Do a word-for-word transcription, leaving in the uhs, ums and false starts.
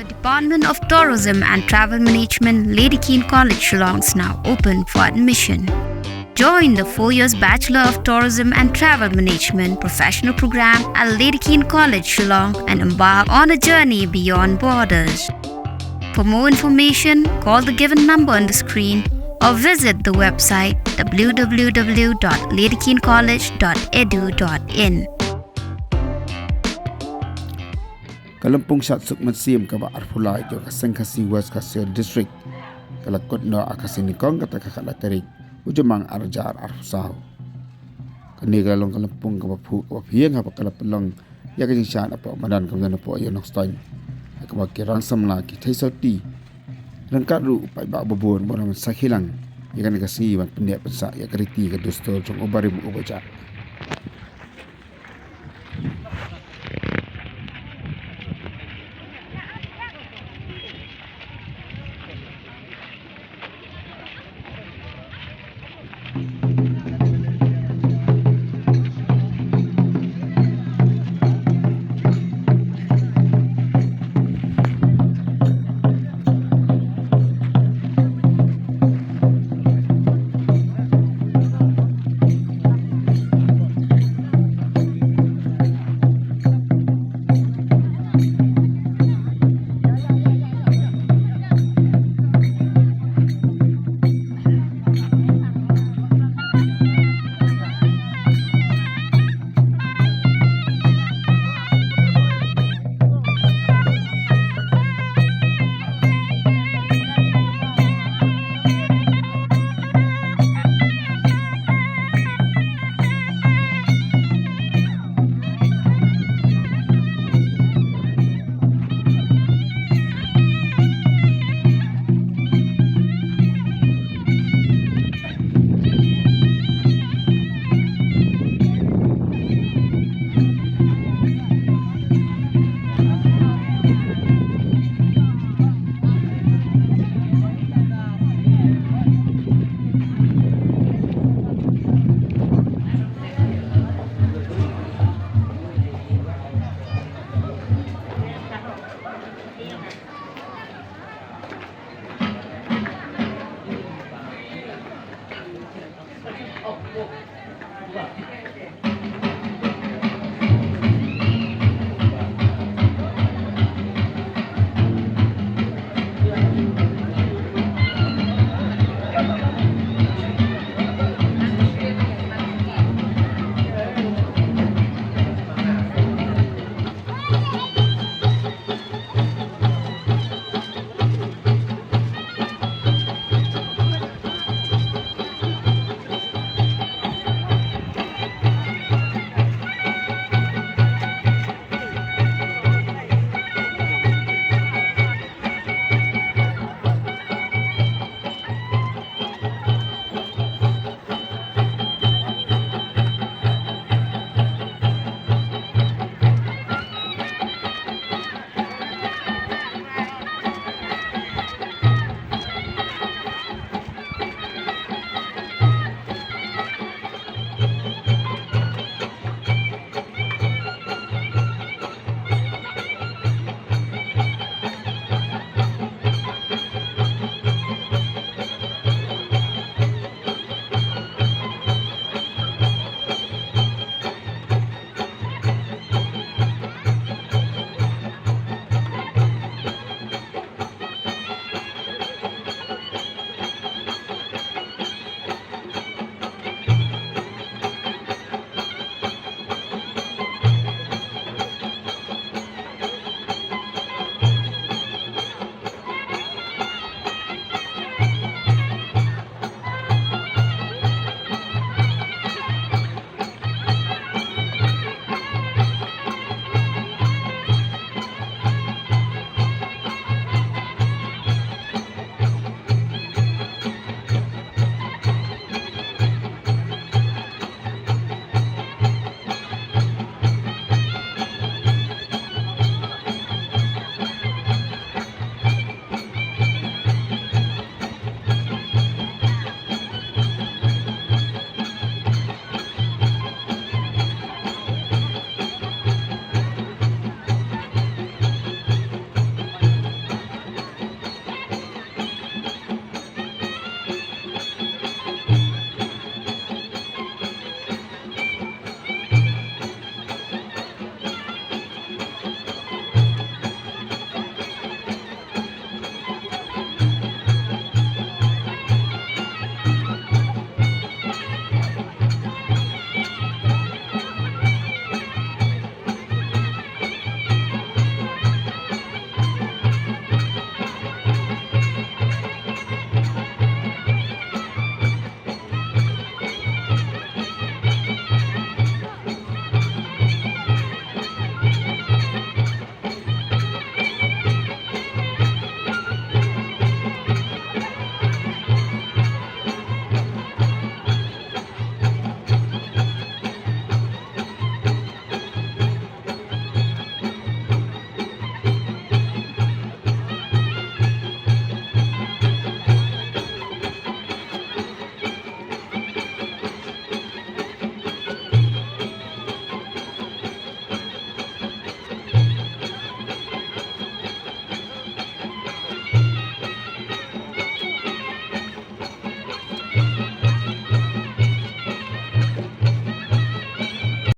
The Department of Tourism and Travel Management, Lady Keane College, Shillong, is now open for admission. Join the four years Bachelor of Tourism and Travel Management professional program at Lady Keane College, Shillong, and embark on a journey beyond borders. For more information, call the given number on the screen or visit the website w w w dot lady keane college dot e d u dot i n. Ka lympung shad suk mynsiem kaba arphew lai jong ka Seng Khasi West Khasi Hills District ka la kut noh ha ka sngi nyngkong kata ka khatlai tarik u Jymmang arhajar arphew saw. Kane ka la long ka lympung kaba phuh kaba pyrshang haba ka la pynlong ïa ka jingshad hapoh madan kaba don hapoh ïa Nongstoiñ, ha kaba ki rang samla ki thei sawti ryngkat ruh u paidbah ba bun ba wan sakhi lang ïa kane ka sngi ban pynneh pynsah ïa ka riti ka dustur jong u barim u bajah.